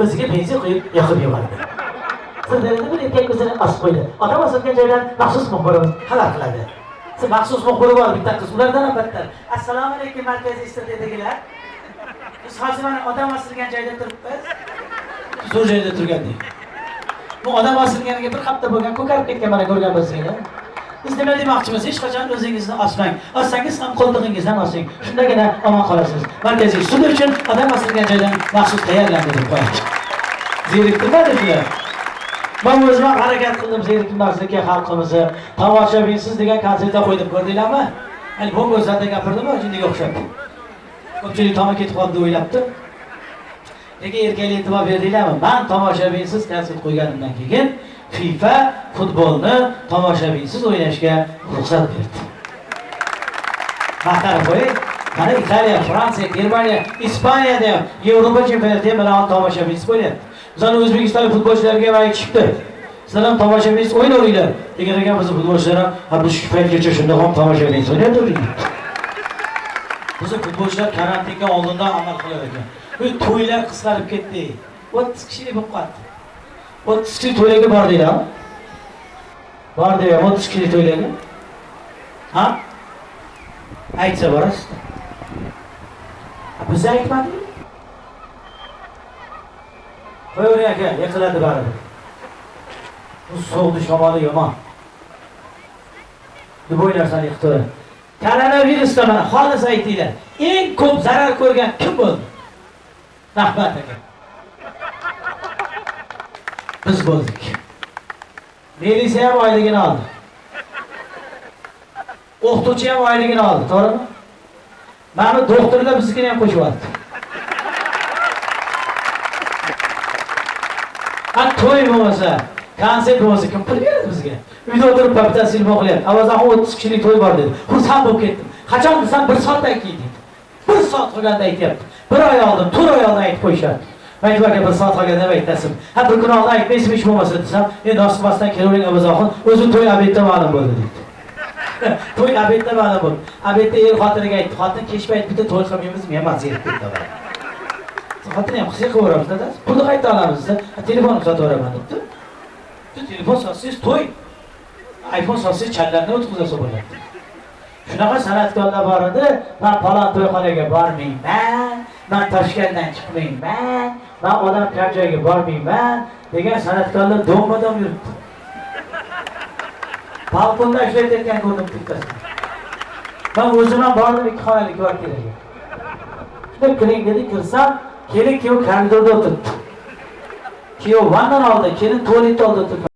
O'ziga benzin quyib yoqib yubordi. Sirdaryoda bir erkak o'zini osib qo'ydi. Odam osilgan joydan maxsus muxbirimiz xabar qiladi. Siz maxsus muxbiri bor bitta qiz, ulardan ham battar. Assalomu alaykum, markaziy studiyadagilar. Biz hozir mana odam osilgan joyda turibmiz. Zo'r joyda turgandik. Bu odam osilganiga bir hafta bo'lgan, ko'karib ketgan mana ko'rgan bo'lsanglar. Biz nima demoqchimiz? Hech qachon o'zingizni osmang. Ossangiz ham qo'ltig'ingizdan osing. Shundagina omon qolasiz. Markaziy studiya uchun odam osilgan joydan maxsus tayyorlandi deb qo'yadi. Zeriktirmadi shular. Men o'zim ham harakat qildim zeriktirmaslikka xalqimizni. Tomoshabinsiz degan konsertda qo'ydim, ko'rdinglarmi? Hali bu ko'rsatda gapirdimi, jinniga o'xshab. Ko'pchilik tomi ketib qoldi deb o'ylabdi. Lekin erkaklar e'tibor berdinglarmi? Men tomoshabinsiz konsert qo'yganimdan keyin FIFA futbolni tomoshabinsiz o'ynashga ruxsat berdi. Maqtanib qo'ying. Mana Italiya, Fransiya, Germaniya, Ispaniyada ham Yevropa chempionati ham mana tomoshabinsiz o'ynayapti. Bizani O'zbekistonlik futbolchilarga ham aytishibdi. Sizlar ham tomoshabinsiz o'ynayveringlar. Degan ekan bizni futbolchilar ham, ha biz shu paytgacha shundoq ham tomoshabinsiz o'ynayapti. Bizni futbolchilar karantinga oldindan amal qilar ekan. Bu to'ylar qisqarib ketdi. 30 kishilik bo'lib qoldi. 30 kishilik to'ylarga bordinglarmi? Bordinglar, 30 kishilik to'ylarga? Ha? Aytsa borasiz. Biz aytmadik. Qo'yavering aka, yiqiladi baribir. Bu so'g'di shamoli yomon. Любой narsani yiqitadi. Koronavirusda mana xolis aytinglar. Eng ko'p zarar ko'rgan kim bo'ldi? Rahmat aka. Biz bo'ldik. Milisiya ham oyligini oldi. O'qituvchi ham oyligini oldi, to'g'rimi? Mana bu doktorlar biznikini ham qo'shib oldi. Ha to'y bo'lmasa, konsert bo'lmasa kim pul beradi bizga? Uyda o'tirib bittasi telefon qilyapti. Avazdan 30 kishilik to'y bor dedi. Xursand bo'lib ketdim. Qachon desam 1 soatdan keyin dedi. 1 soat qolganda aytyapti. 1 oy oldin, 4 oy oldin aytib qo'yishyapti. Aytib aka 1 soat qolganda aytasiz. Ha bir kun oldin aytmaysizmi hech bo'lmasa desam, endi osmondan kelavering Avazoxon, o'zi to'y obedda ma'lum bo'ldi dedi. To'y obedda ma'lum bo'ldi. Obedda er xotiniga aytdi. Xotin kech payt bitta to'y qilmaymizmi? Men zerikib ketdim. Xotin ham qilsa qilaveramiz dadasi. Pulni qayta olamiz desa, telefon sotib yuboraman debdi. Telefon sotsangiz to'y, iPhone sotsangiz challarni o'tkazsa bo'ladi. Shunaqa san'atkorlar bor edi, men falon to'yxonaga bormayman, men Toshkentdan chiqmayman, men odam kam joyga bormayman degan san'atkorlar domma-dom yuribdi. Balkonda ishlayotgan ko'rdim bittasini. Men o'zim ham bordim 2 xonali kvartiraga. Shunda kiring dedi, kirsam, kelin kuyov koridorda o'tiribdi. Kuyov vannadan oldi, kelin tualetda oldida o'tiribdi.